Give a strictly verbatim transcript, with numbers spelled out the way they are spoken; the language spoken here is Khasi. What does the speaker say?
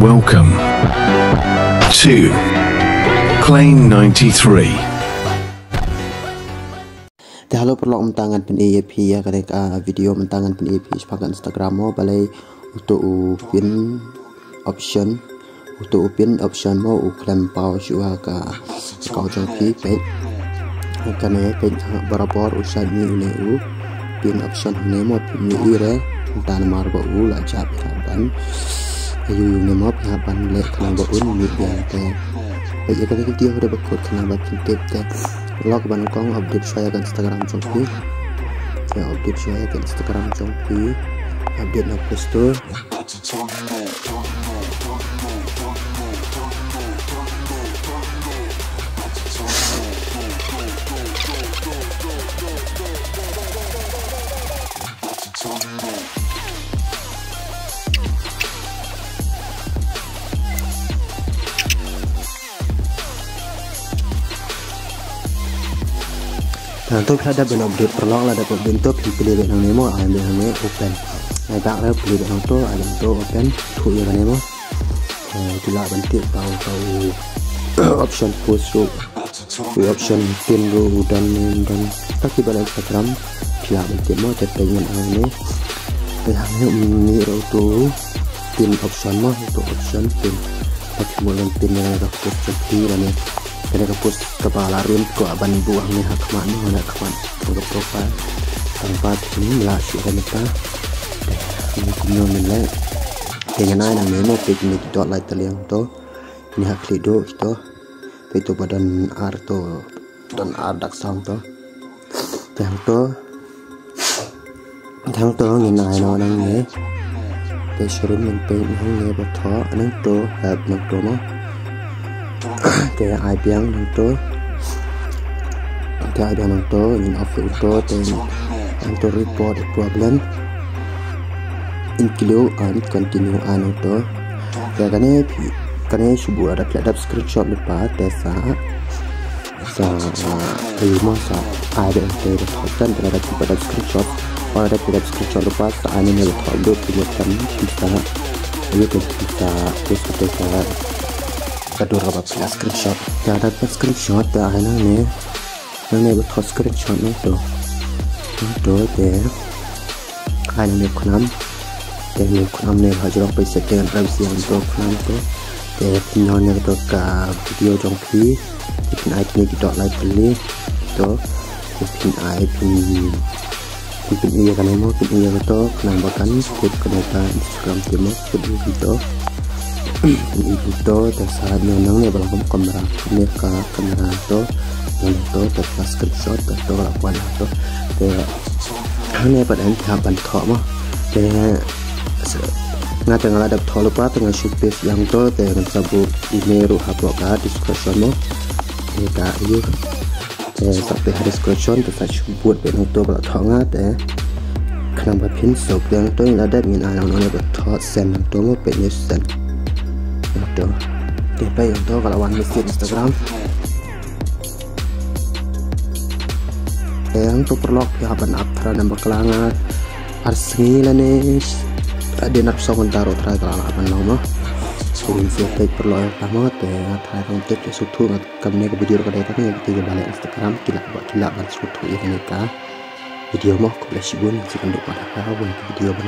Welcome to Claim ninety-three. Te hello paralok, mynta ngan pyni ïa phi ïa kane ka video, mynta ngan pyni ïa phi shaphang ka Instagram mo, balei uto u pin option, uto u pin option mo u khlem paw shuwa ka account jong phi. Peit kane, peit ha barabor u shait mih une u pin option hangne mo, phi mih ïa re mynta namar ba u la jop ïa ban ayu une mo, phi hap ban leh khnang ba un mih biang te. Peit ïa kane ka video ha dei ba kut khnang ba phin tip te. Lok ban kong update shuwa ïa ka Instagram jong phi. Te update shuwa ïa ka Instagram jong phi. Update na Play Store. Nangta phi la dep ban update paralok, la dep update to phin plie beit nangne mo, ai beit nangne open. Ai beit re plie beit nangto, ai beit nangto open, thuh ïa kane mo. Eh, phi lah ban tip ba u option post ruh, u option pin ruh u don ne ym don. Ta ki ba la Instagram phi lah ban tip mo, te peit ngan ai ne. Te hangne um mih ruh uto pin option mo, uto option pin. Te phi mut ban pin ïa kane ka post jong phi lane kane ka post kaba la rim ko, ban buh hangne ha khmat mo, ha khmat ka profile. Tang ba phin lah shuh kane ka. Te kumno ngin leh. Te ngan ai nangne mo, peit kine ki dot lai tylli hangto. Kine ha khlieh duh kito. Peit to ba don ar to, don ar dak saw to. Te hangto, te hangto ngin ai noh nangne. Te shurum ngin peit nangne ba thoh nangto, hap nangto mo. Te ai biang nangto. Te ai biang nangto, ngin off uto, te hangto report a problem. Include and continue ai nangto. Te kane phi, kane shu buh lada phi la dep screenshot lypa te sa, sa, ayu mo sa ai beit te ba thoh, te lada phi la dep screenshot, lada phi la dep screenshot lypa sa ai ne ba thoh lut phi mut kan phi sa, ayu kan phi sa post te sa ka dur kaba phi la screenshot. Te lada phi la screenshot te ai nangne. Nangne ba thoh screenshot nangto. Nangto te ai nangne u khnam. Te nangne u khnam ne ba jrong peit setting and privacy nangto u khnam to. Te phin ñiew ne to ka video jong phi. Te phin ai kine ki dot lai tylli to. Te phin ai phin Phin pyni ïa kane mo, phin pyni ïa kato, khnang ba kan tip kane ka Instagram te mo, phin pyni ïa kato. Phin pyni ïa kato, te sa ñiew nangne ba la kum kamera, kane ka kamera to, nangne to, te ka screenshot, te to la kwah to. Te hangne pat yn hap ban thoh mo. Te nga te nga la dep thoh lypa, te nga shu paste ïa hangto, te ngan sa buh email ruh hapoh ka description mo. Te ka ïa Te sa peit ha description, te sa shu bud beit nangto ba la thoh nga te. Khnang ba phin suk te nangto, ngin la dep ngin ai nangno ne ba thoh send nangto mo, peit ne send. Nangto. Te peit nangto ka la wan message Instagram. Te nangto paralok phi hap ban ap tharai namar ba ka la nga ar sngi lane hadien arphew saw kynta ruh tharai ka la lah ban long mo. Te ngin sa peit paralok ïa kata mo, te nga tharai tang tip te sngewthuh nga Kumne ka video ka dei tang ïa kito kiba leh Instagram, ki lah ba, ki lah ban sngewthuh ïa kane ka video mo. Khublei shibun, ngin sa ïakynduh pat ha ka video ban